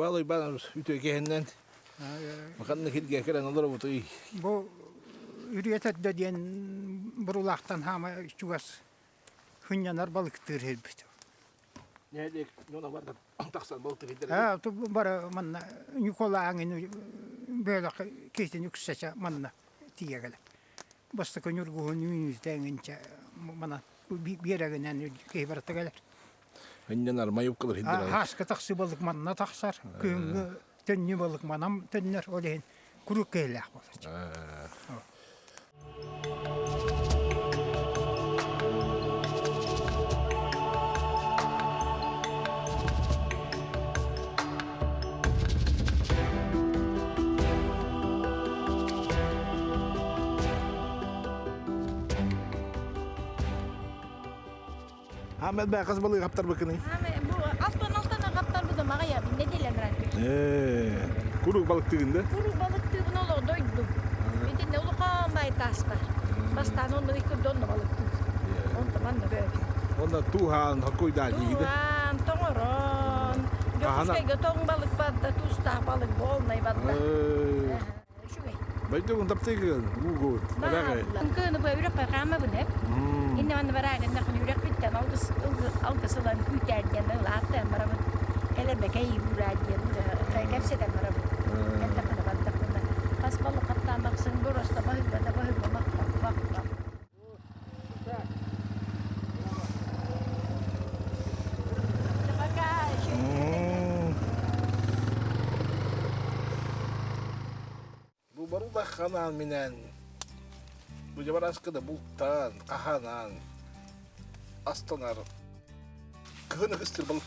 Дьабаал Уйбаан үтүө киһиннэн ханна киргэ кэлэн олоробутуй? Бу Үрүйэ Төрдө диэн Бурулаахтан хаама чугас хынньанар балыктыыр сирбит. Нэһилиэк дьоно барда тахсан балыктыыр Бары манна Ньукулааҥын бөөлөх киһитин үксэчэ манна тиийэ кэлэр. Бастакы ньургуһун үүнүүтэ эҥинчэ манан биэрэгинэн киһи барыта кэлэр. Ынньанар майыпкалар хиддирэр. Хааска тахсы балык манна тахсар, күһүҥҥү төннүү балык манам төннөр, ол иһин куруук киһилээх буолар. Аамет бээ хас балык хаптарбыкыный? Бу алтан алтан хаптарбытым аҕыйабын нэдиэлэн Ээ, куруук балыктыыгын да? Куруук балыктыыбын олох дойдум. Итиннэ улахан бай таас бар. Бастаан онно иккирде онно балыктыыбын. Онто манна бөөбүн. Онно тууһаан хокуйдаа диигиде? Тууһаан, тоҥорон. Дьокуускайга тоҥ балык барда, туустаах балык буолнай барда. Үчүгэй. Дойдугун таптыыгын, уугут, эбэҕи. Кыыны бу үрэх хаамабын эп. Инне манна бараагыннахын үрэх бүттэн алгыс алгыс ылан күүтээр диэн ылааттаан барабын. Кэлэрбэ кэйиираа диэн кэпсэтэн барабын. Кэллэххинэ бардахпына хас балык хаптаан бахсын бороста баһыйба да баһыйба махпа махпа. Бу барылах ханаан минээн бу дьабараскы да бултаан, хаһанаан астанар кыһын ыкыстыр балык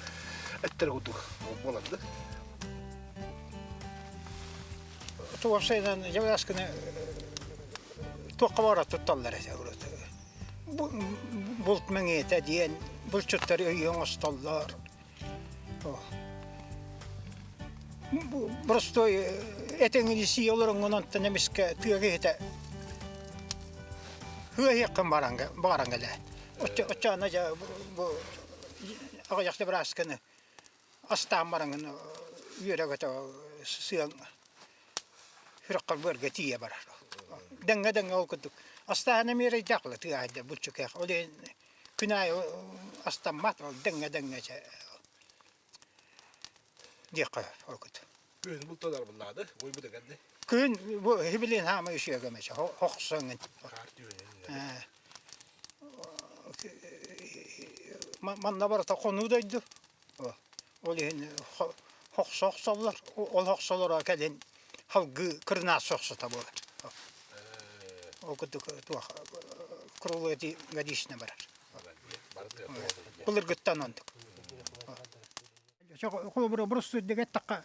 эттэр курдук буолар да. Туорсайынан дьабараскыны туохха баҕарар тутталлар этэ урут. Булт мэҥиэтэ диэн булчуттар өйү оҥостоллор. Простой этиҥин сии олороҥҥун онтон эмискэ тыа киһитэ ыаһыаххын баҕаран кэлэ. Оччоҕуна дьэ бу аҕыйах дьабараасканы астаан бараҥҥын үөрэ-көтө сыаҥ сүрэххэр быарга тиийэ барар. Дэҥҥэ-дэҥҥэ ол курдук. Астааһын эмиэ эрэйдээх буолар тыа аайда булчукех. Ол иһин күн аайы астаммат, ол дэҥҥэ-дэҥҥэ чэ диэххэ ол курдук. Күһүн бултанар буллаады, уйбута кэлди. Күһүн бу хибилин хаама үсүөгөмөчө хохсоҥын. Манна барыта хонуу дойду. Ол иһин хохсо охсоллор, ол охсолоро кэлин халгыы кырынаас сохсото буолар. Ол курдук туох круглый годичный барар. Былыргыттан онтук. Холобура бороссуйдага эттэххэ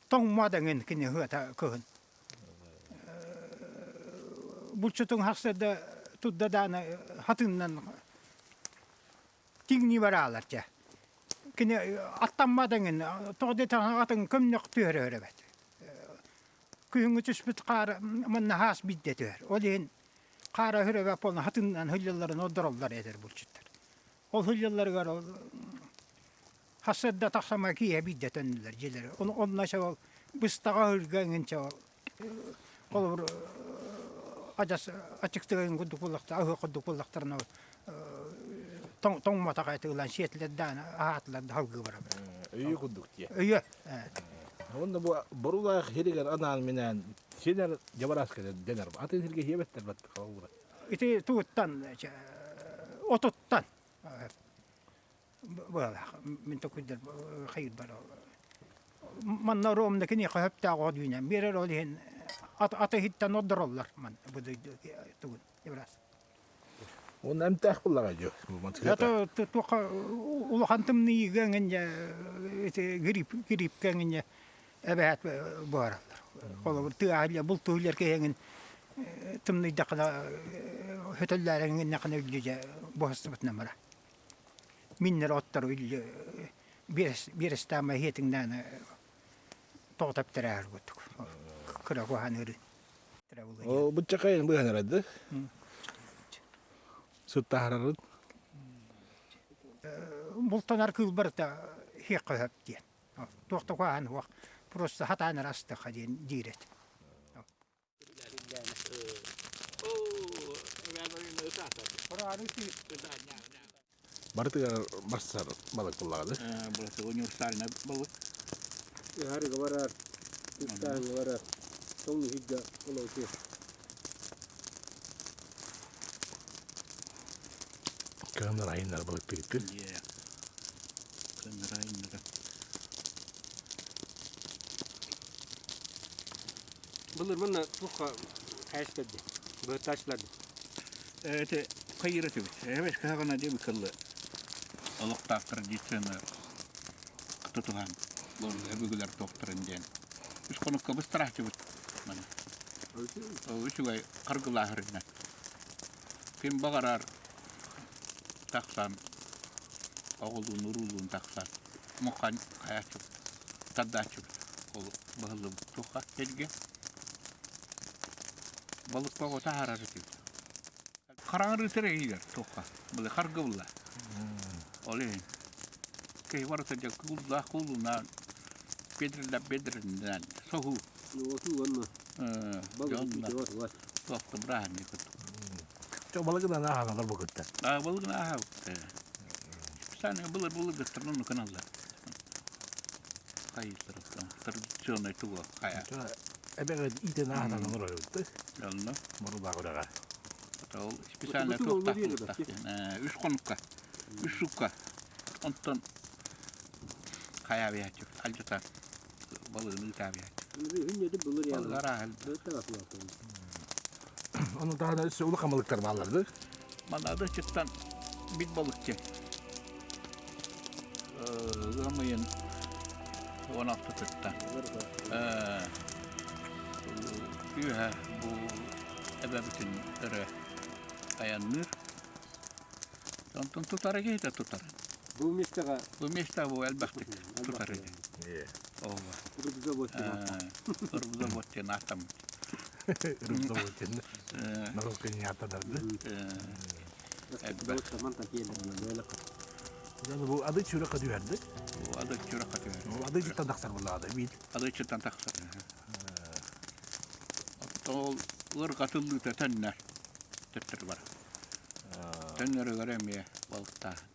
тоҥмадаҥын кини ыата кыһын. Булчутуҥ хасыда тудда дааны хатыннан тиҥнии бараалар дьэ. Кини аттаммат эҥин, тоҕо диэтэҕинэ атын көмнөх түһэрэ эбэт. Күһүҥҥү түспүт хаара манна хаас биирдэ түһэр. Ол иһин хаара өһөр буолан хатыҥынан сылдьалларын ордороллор эдэр булчуттар. Ол сылдьалларыгар ол хасыарда тахсама киэһэ биирдэ төннөллөр дьиэлэрэ. Онно чэ ол быстаҕа өһүргэ эҥин чэ ол холобур адьас аччыктыгайын курдук буоллахтар аһыы курдук буоллахтарына тоҥмотох этэ ылан сиэтилэр дааны аһаатылар да салгыы барабыт өйө курдук дии өйө уонна бу Борулаах сиригэр анаан минээн синэр дьабарааска дэнэр атын сиргэ сиэбэттэр баттахаллара ити тугуттан отуттан быалаах мин токуйдар хайырбар манна ромна киниэхэ сөптөөх от үүнэн биэрэр ол иһин аты иһиттэн ордороллор ман бу тугун ибрас Уонна эмтээх буллаҕа дьо Это туохха улахан тымныйыыга эҥин ити грипп гриппкэ эҥин эбээт буһараллар. Холобур тыа бултуур киһиҥин тымныйдаххына хөтөллөөрөҥүннэххинэ үллү дьэ буһастыбытынан бара. Миннэр оттору үллү биэрэстаама иһиэтиҥнээн тоҕо тэптэрээр курдук кыра куһаан ырыы. Ол быччакайын быһан эрэрди. Сыттаһарарын. Бултанар кыыл барыта хиэххэ сөп диэн. Туох да куһаҕан суох. Просто хатаан эрэ астыахха диэн диир этэ. Барытыгар барсар балык буллаҕа Быласы универсальный балык. Ыһарыга барар, үстааҥҥа барар, тоҥ иһиргэ олоутуо. Кыһыннар айыннар балыктыыттыр. Кыһыннар айыннара. Былыр манна туохха хаайыстарды, быһыттааччыларды. Это хайыра түбүт. Эбэс кыһаҕына диэби кыллы олохтоох традицияны тутуһан өбүгэлэр туохтарын диэн. Үс хонукка быстарааччыбыт маны. Үчүгэй харгылааһырынан. Ким баҕарар тахсан оҕолуун уруулуун тахсан мухан хайааччыбыт тардааччыбыт ол быһыллыбыт туохха сиргэ балык бөҕө таһаарар этибит хараҥарыытар иһигэр туохха былы харгыбылла ол иһин киһи барыта дьэ кууллаах куулунаан бедрилэр бедринэн соһуу Отуу уонна балык туохта бырааһынньык курдук Чо балыгынан ааһаналар бу кытта. А балыгын ааһабыт. Специально былыр былыргыттан онну кыналлар. Хайыылар традиционный тугу хайа. Эбэҕэ иитэн ааһанан олорор эбит. Онно. Мурулаах үрэҕэ. Ол специально туохтаах Үс хонукка, үс сукка. Онтон хайаабыйааччы алдьатан балыгын ыытаабыйааччы. Балыгар ааһыл. Ону таһынан өссө улахан балыктар бааллар Манада чыттан бит балыкчы. Ыам ыйын 16-тыттан. Үөһэ бу эбэбитин өрө айанныыр. Онтон тутара киһитэ тутар. Бу местаҕа Бу места бу элбэхтик тутар ини. Ооба. Рыбзавод Рыбзавод диэн ааттаммыт. Рыбзавод диэн. Норуокка ааттанарды. Бу ады чүрөккө түһэрдик. Бу ады чүрөккө түһэр. Ады чүттан тахсар буллаҕа бит. Ады чүттан тахсар. Ол ыргатыллыыта төннөр. Төттөр бар. Төннөрүгэр эмиэ балыктааһын.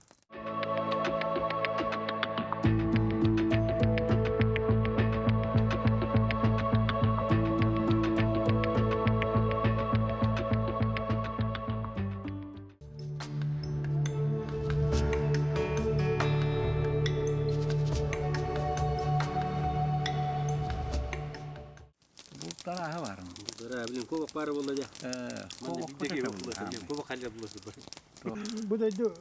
Бултарааһы баар. Блин, кубок баар буолла дьэ. Кубок халлар буолла. Бу дойду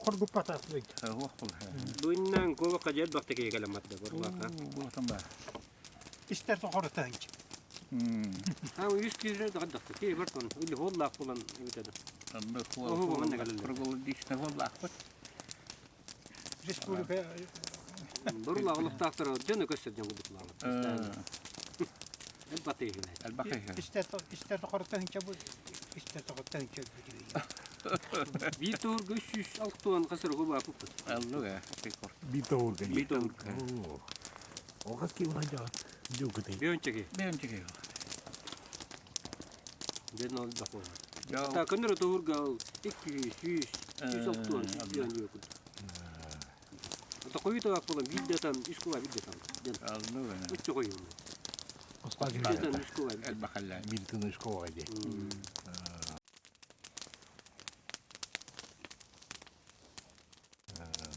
хоргуппатах дойду. Дуйнан кубокка дьэ элбэхтик кэлэммат да бурлаха. Буотан баар. Истер тоқорутаһынчы. А үс киһи дагаддахты. Ки бартон или холлаах булан эбитеде. Кургул дишне холлаахпыт. Республика Бурлаах олохтоохтор дьону көстөр дьон курдук Элбатыйы. Элбахы. Истер истер тоқорутаһынча бу истер тоқорутаһынча Биир туурга 360 хасыр куба аппыт. Аллуга. Биир туурга. Биир туурга. Оҕас ки улан жаат. Жукутый. Биончеки. Биончеки. Бен ол бақо. Та көнөр туурга ол 200 100 160 100 жок. Ата койу табак болан биддетан үс куба биддетан. Аллуга. Үч кою. Оскал Биддетан үс куба. Элбахалла. Биддетан үс куба ди.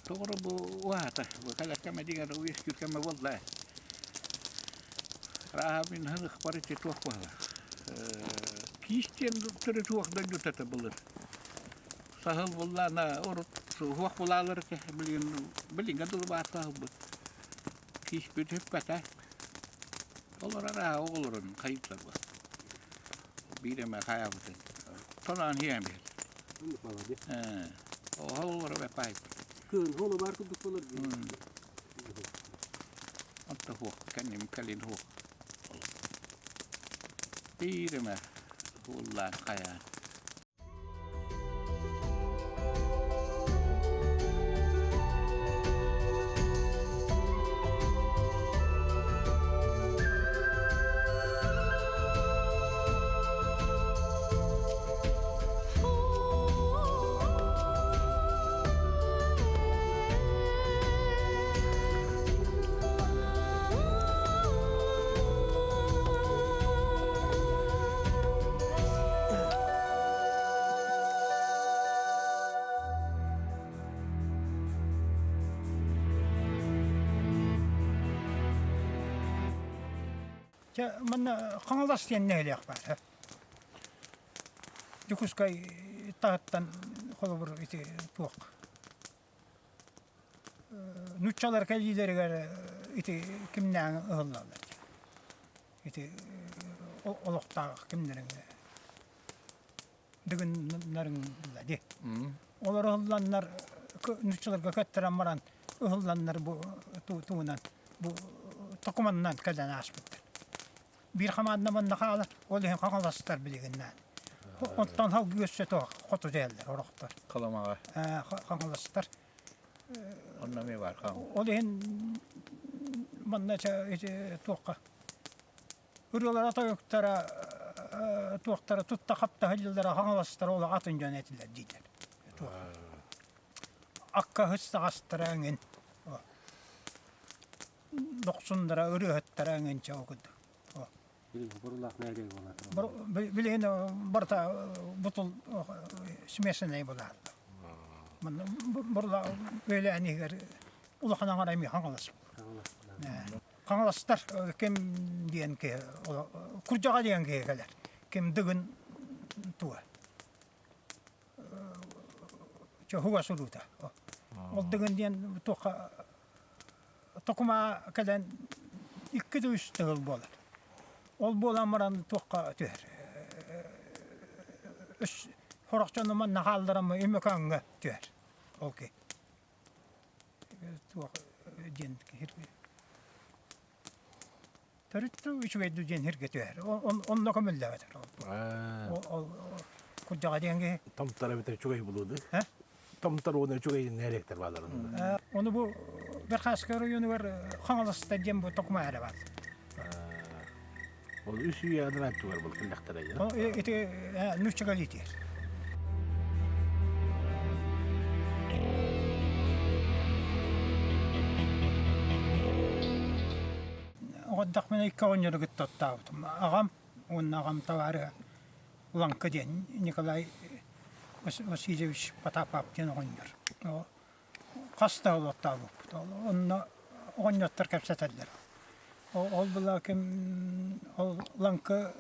Тоҕо бу уһаата, бу кэлэр кэмэ дигэр үөскүүр кэмэ буолла. Арааһа мин хыныхпар ити туох буолла. Киис диэн төрүт уох дойдута этэ былыр. Саһыл буллаана урут уох булаалар этэ билигин билиҥҥэ дылы баар саһылбыт. Кииспит бүппэтэ. Олор арааһа оҕолорун хайыылар бу. Биир эмэ хайаабытын. Тоноон иһэн биһир. Оһол бэппаайбыт. Кыын холу бар курдук болор. Онто хуох, кэнним кэлин хуох. Биир эмэ ууллаан хайаан. Чэ, манна Хаҥалас диэн нэһилиэк баар. Дьокуускай таһыттан холобур ити туох нуччалар кэлиилэригэр ити кимнээҕи ыһыллаллар ити олохтоох кимнэрин дыгыннарын ди олор ыһылланнар нуччаларга көттөрөн баран ыһылланнар бу тугунан бу токуманнан кэлэн ааспыттар биир хамаанда манна хаалар ол иһин хаҥаластар билигиннээн оттон салгыы өссө туох хоту дьайаллар орохтор Халамаҕа. хаҥаластар Онно эмиэ баар хаҥ. Ол иһин манна ити туохха ырыалара тойуктара туохтара тутта хапта сылдьаллара хаҥаластар ол атын дьон этилэр дииллэр. Акка сыстаҕастара эҥин дохсуннара ырыаһыттара эҥин чэ ол курдук. Билигин барыта бутул смешанный буолар. Манна бурла бөлөөн иһигэр улахан аҥара эмиэ хаҥалас. Хаҥаластар ким диэн киһи курдьаҕа диэн киһи кэлэр. Ким дыгын туга. Чоһуга суруута. Ол дыгын диэн туохха токума кэлэн икки да үс тыһыл буолар. Ол буолан баран туохха түһэр. Үс сорох дьону манна хаалларан Өмөкөөҥҥө түһэр. Ол ки. Туох диэн Төрүт үчүгэй диэн сиргэ түһэр. Онно көмүллэбэтэр. Ол курдьаҕа диэн киһи. Томтор эбэтэр үчүгэй булууду. Томтор уонна үчүгэй нэһилиэктэр бааллар. Ону бу Верхоянскай оройуонугар Хаҥаласта диэн бу токума эрэ баар. Ол үс үйэ анараа өттүгэр был кэллэхтэрэ. Ити нуучча галитиэр. Оҕордохпуна икки оҕонньору кытта оттообутум. Аҕам уонна аҕам табаарыһа Лаҥка диэн Николай Васильевич Потапов диэн оҕонньор. Хас да сыл оттообуппут. Онно оҕонньоттор кэпсэтэллэр. Ол была ким ол Лаҥка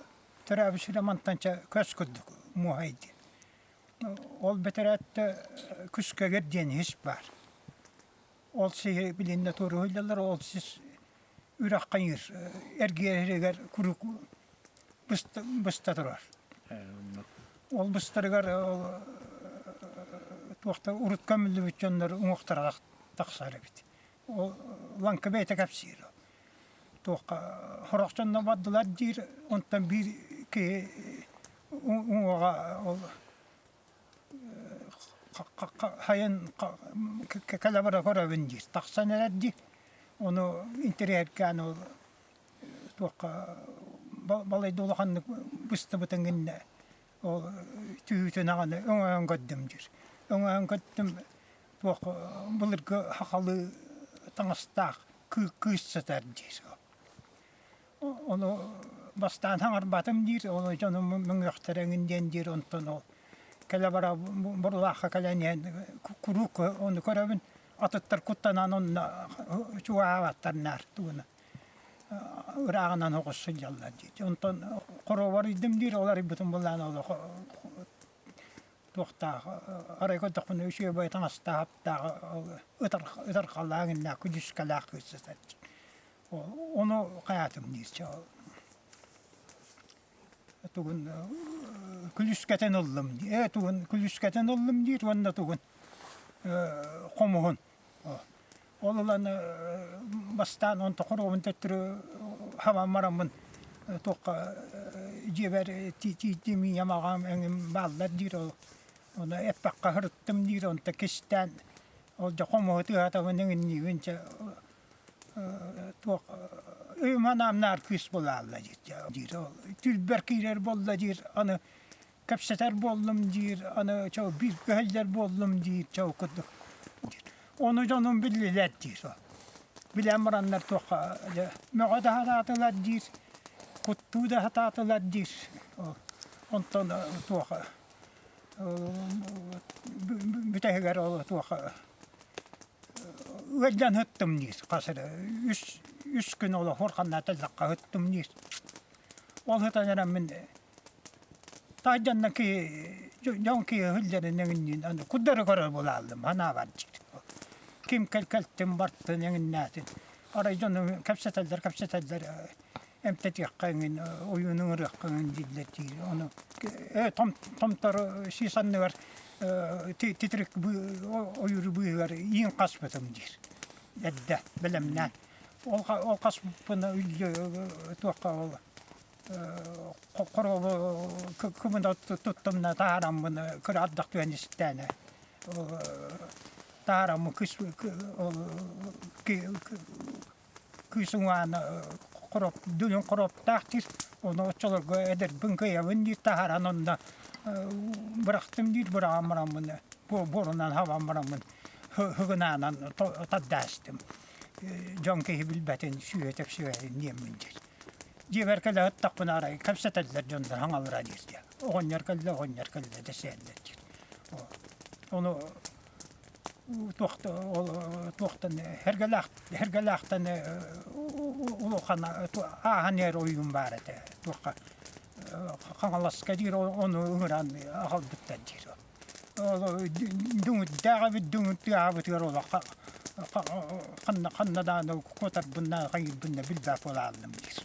төрөөбүт сирэ мантан чэ көс курдук муоһай диэн. Ол бэтэрээттэ Күскэгэр диэн иһис баар. Ол сиһи билиннэ туруһуйлалар, ол сис үрэх хайыыр эргиэригэр куруук быста турар. Ол быстарыгар туохта урут көмүллүбүт дьоннор уҥуохтара тахсар эбит. Ол лаҥка бэйэтэ кэпсиир. Туохха сорох дьонно бардылар диир, онтон биир киһи уҥуоҕа ол хайан кэлэ бара көрөбүн диир. Тахсан эрэр дии. Ону интэриэһиргээн ол туохха балайда улаханнык быстыбытын гиннэ ол түһүүтүн аҕаны өҥөйөн көрдүм диир. Өҥөйөн көрдүм туох былыргы сахалыы таҥастаах кыыс сытар диир. Ону бастаан хаҥарбатым диир, ону дьонум мөҥүөхтэрэ эҥин диэн диир, онтон ол кэлэ-бара Боруулаахха кэлэн иһэн куруук ону көрөбүн, атыттар куттанан онно чугаһаабаттар наар тугуна ырааҕынан оҕус сылдьаллар диир. Онтон хоруобар ыйдым диир, ол арыйбытым былаан олох туохтаах арай көрдөхпүнэ үчүгэй таҥастаах ытархалаах иннээх күдьүскэлээх кыыс сытар Ону хайаатым диир чэ тугун күлүскэтин ыллым ээ тугун күлүскэтин ыллым диир уонна тугун хомуһун ол ылан бастаан онто хоруобун төттөрү хабан бараммын туохха дьиэбэр тиийдим ийэм аҕам эҥин бааллар диир ол ону эппэххэ сырыттым диир онто кистээн ол дьэ хомуһу тыаһатабын эҥинниибин чэ туох өйүм-санаам кыыс буолаалла диир түүрбэр киирэр буолла диир аны кэпсэтэр буоллум диир аны чоо биир көһөллөр буоллум диир чоо курдук ону дьонум биллилэр диир билэн бараннар туохха мөҕө да сатаатылар диир куттуу да сатаатылар диир онтон туох бүтэһигэр ол туох. Ыалдьан ыттым диир хас эрэ үс үс күн олох ханна тэллэххэ ыттым диир. Ол сытан эрэн мин таһдьанна киһи дьон киһи иһиллэрин эҥинниин аны курдары көрөр буолааллым санаабар диир. Ким кэл кэлтин бартын эҥиннээтин. Арай дьону кэпсэтэллэр кэпсэтэллэр эмтэтиэххэ эҥин ойууну ыҥырыахха эҥин дииллэр диир. Ону ээ томтор сис анныгар титирик ойууру быыһыгар иин хаспытым диир. Эрдэ бэлэмнээн. Ол ол хаспыппын туохха ол хоруобу кымына туттумна таһаараммын кыра ардах түһэн истээнэ таһаараммын кыс ол кыыс уҥаана хоруоп дүлүн хоруоптаах диир ону оччолорго эдэрбин кыайабын диир таһааран онно бырахтым диир быраҕан бараммын буорунан хабан бараммын һыгынаанан тардаастым дьон киһи билбэтин сүөһэ тэпсибэтин диэммин диир дьиэбэр кэлэ сыттахпына арай кэпсэтэллэр дьоннор хаҥалара диир оҕонньор кэллэ оҕонньор кэллэ дэсээллэр диир ону туохтан Эргэлээхтэн улахан ааһан иһэр ойуун баар этэ туохха Хаҥаласка диир ону ыҥыран аҕалбыттар диир дүҥүрдээх эбит дүҥүр тыаһаабытыгар олох ханна ханна даҕаны куотарбын да хайыырбын да билбэт буолааллым диир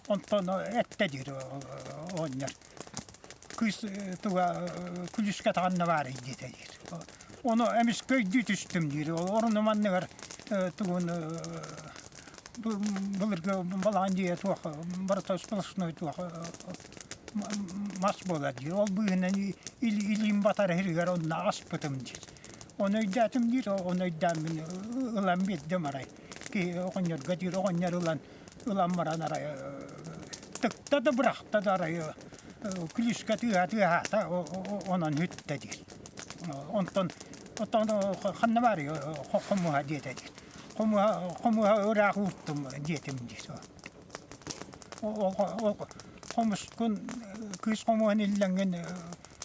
онтон эттэ диир оҕонньор кыыс туга күлүскэ таҕанна баарый диэтэ диир. Ону эмискэ өйдүү түстүм диир. Орунум анныгар тугун былыргы балаҕан дьиэ туох барыта сплошной туох мас буолар диир. Ол быыһынан илиим батар иһигэр онно аспытым диир. Ону өйдөөтүм диир, ону өйдөөн ылан биэрдим арай. Киһи оҕонньорго диир, оҕонньор ылан ылан баран арай тыкта да бырахта да арай күлүскэ тыаһа тыаһаата онон бүттэ диир. Онтон оттон ханна баарый хомуһа диэтэ диир. Хомуһа хомуһа ыраах ууртум диэтим диир. Ол хомускун кыыс хомуһун иллэҥҥин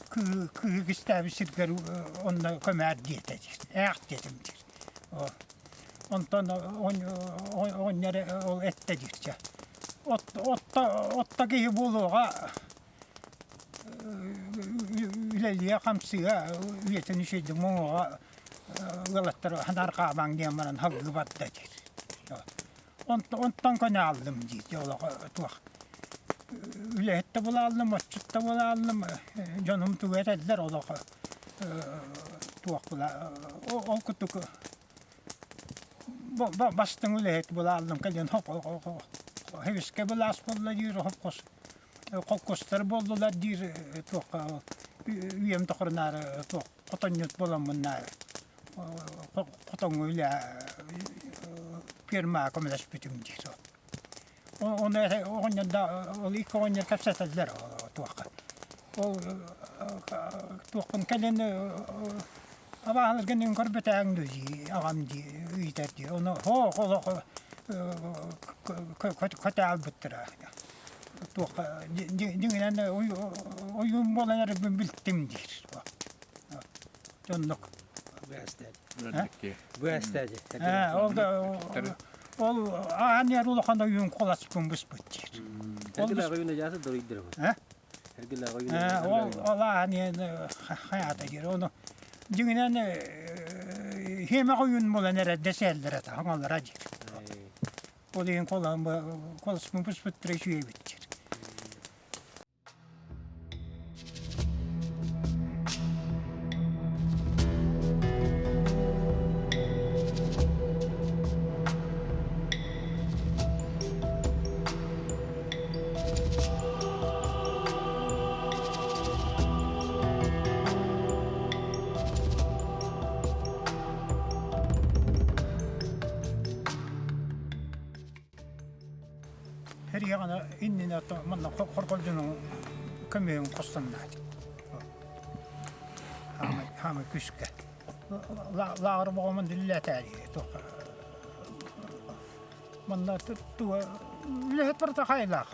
кыыһы кистээбит сиргэр онно көмөөр диэтэ диир. Ээх диэтим диир. Онтон оҕонньор ол эттэ диирчэ. Отто киһи буолуоҕа үлэлиэ-хамсыа үйэтин үчүгэйдик муҥуоҕа ыалаттар ханарҕаабаҥ диэн баран салгыы барда диир. Онтон көнө ааллым диир олох туох үлэһит да буолааллым, отчут да буолааллым, дьонум тугу этэллэр олох туох була ол курдук бастыҥ үлэһит буолааллым кэлин хевискэ былаас буолла диир холкуостар буоллулар диир туохха үйэм тохорунаары туох хотонньут буоламмын хотоҥҥо үлэ фермаҕа көмөлөспүтүм диир Ону оҕонньордо ол икки оҕонньор кэпсэтэллэр туохха. Ол туохпун кэлин абааһыларгын көрбөтөөҥ дии аҕам дии ыйытар дии. Ону һоох олох көтө албыттара. Туохха дьиҥинэн ойуун буолан эрэрбин билтим диир. Оннук. Быастаати. Ол да ол аан иһэр улахан ойуун куласпын быспыт диир. Эргилээх ойуун дьаасы доруйдыр. Эргилээх ойуун. Ол ол аан иһэн хайаата диир. Ону дьиҥинэн хиэмэх ойуун буолан эрэ дэсээллэр этэ, хаҥалара диир. Ол иһин коласпын быспыттара үчүгэй эбит диир. Эрийэҕинэ иннинэ манна хорҕолдьунуҥ көмүһүн хостоҥноот хаамай хаамай күүскэ лааҕыр боҕомун үлэлэтээри туохха манна туга үлэһит барыта хайалаах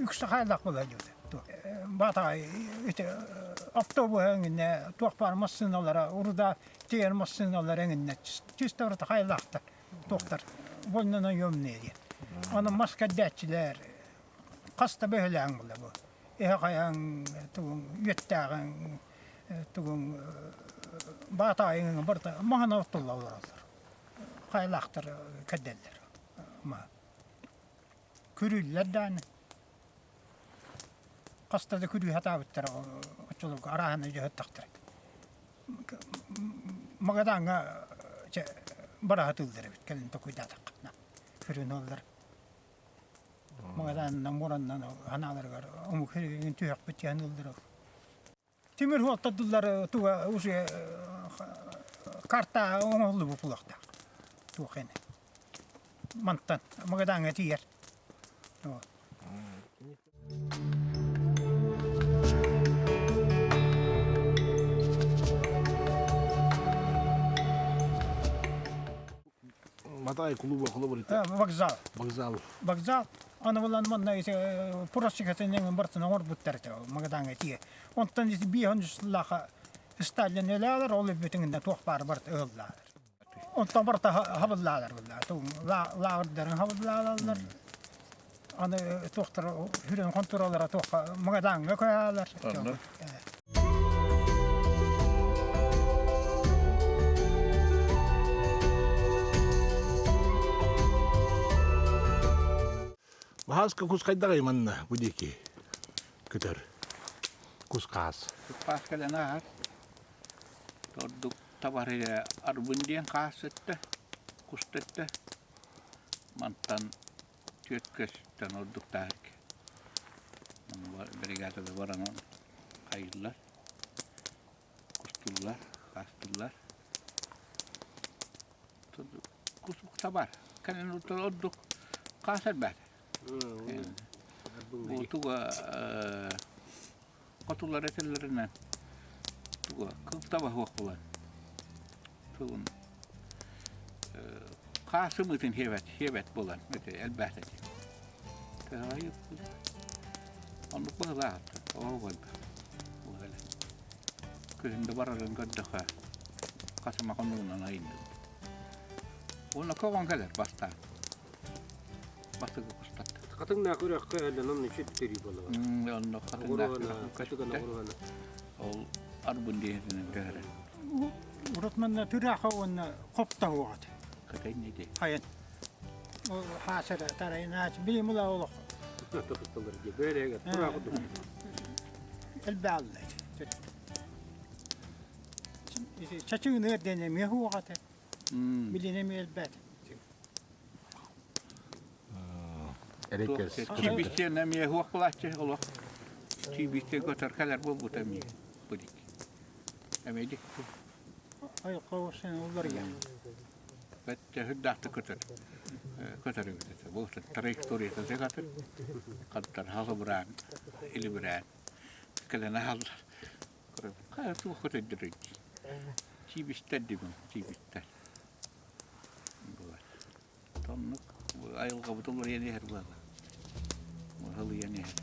үксэ хайалаах буолар диэтэ баатаҕай ити. Автобуһа эҥинэ, туох баар массыыналара, уруда тиэр массыыналара эҥинэ чисто барыта хайлаахтар, туохтар вольнонаемные диэн. Аны мас кэрдээччилэр хас да бөһүлээн була бу. Эһэ хайаҥ, тугуҥ, үөттээҕиҥ, тугуҥ, баатаайыҥ барыта маһынан оттулла олороллор. Хайлаахтар кэрдэллэр. Күрүүллэр даҕаны. Хаста да күрүү сатаабыттара оччолорго арааһынай дьаһыттахтара. Магадаҥҥа чэ бара сатыыллар эбит кэлин токуйдаатаххына. Күрүүнү ыллар. Магаданынан мураннан ханааларыгар омук сиригин түһэхпит диэн ыллар. Тимир суолтадылар туга уже карта оҥоһуллубут буолуохтаах. Туох ини. Мантан Магадаҥҥа тиийэр. Матай клуба холобур Вокзал. Вокзал. Вокзал. Аны булан манна ити просекатын бартын оҥорбуттар этэ Магадаҥҥа тиийэ. Онтон ити биэһин сыллаха Сталин өлөөлөр, ол өлбүтүҥүнэ туох баар барыта ыһыллаалар. Онтон барыта хабыллаалар булла. Лааҕырдарын хабыллаалалар. Аны туохтар хүрэн хонтуруоллара туохха Магадаҥҥа көһөөлөр. Баһааска кус хайдаҕый манна бу диэки көтөр кус хаас. Хаас кэлэн ааһар. Ордук табарыга арбын диэн хаас өттө, кус өттө. Мантан түөрт көстөн ордуктаах бригадада баран хайыыллар, кустууллар, хаастыыллар. Кус табар. Кэлин ордук хаас элбээтэ. Бу туга хотулар этэллэринэн туга кыл таба суох буолан тугун хаасымытын хиэбэт хиэбэт буолан ити элбээтэ оннук быһылаах оо буолба күһүн да барарын көрдөхө хасыма хонугунан айынныбыт уонна көҕөн кэлэр бастаан бастакы кустат Хатыҥнаах үрэххэ эллэн онно үчүт төрүү буолла. Онно хатыҥнаах Ол арбын диэһинэн көһөрө. Урут манна түрээхэ уонна хоптоһуоҕат. Кытай не дии. Хайын. Ол хаасара тарайынач билим ула олох. Тохтолор дии. Бөөлөөгө тура курдук. Элбэаллар. Чачыгыныар диэн эмиэ хуоҕата. Билин эмиэ элбэт. Эрэккес. Тиибистен эмиэ хуох булааччы олох. Тиибистен көтөр кэлэр буолбута эмиэ. Будик. Эмиэ дикти. Ай қауышын олар я. Бәтте хүддаахты көтөр. Көтөр эбит. Бу траекторията сегатыр. Қаттар халыбыраан, илибирээн. Кэлэн аһаллар. Хайа туох көтөйдөрүй? Тиибистэр дибин, тиибистэр. Тоннук айылҕабыт уларыйан иһэр буолла. Халыйан иһэр.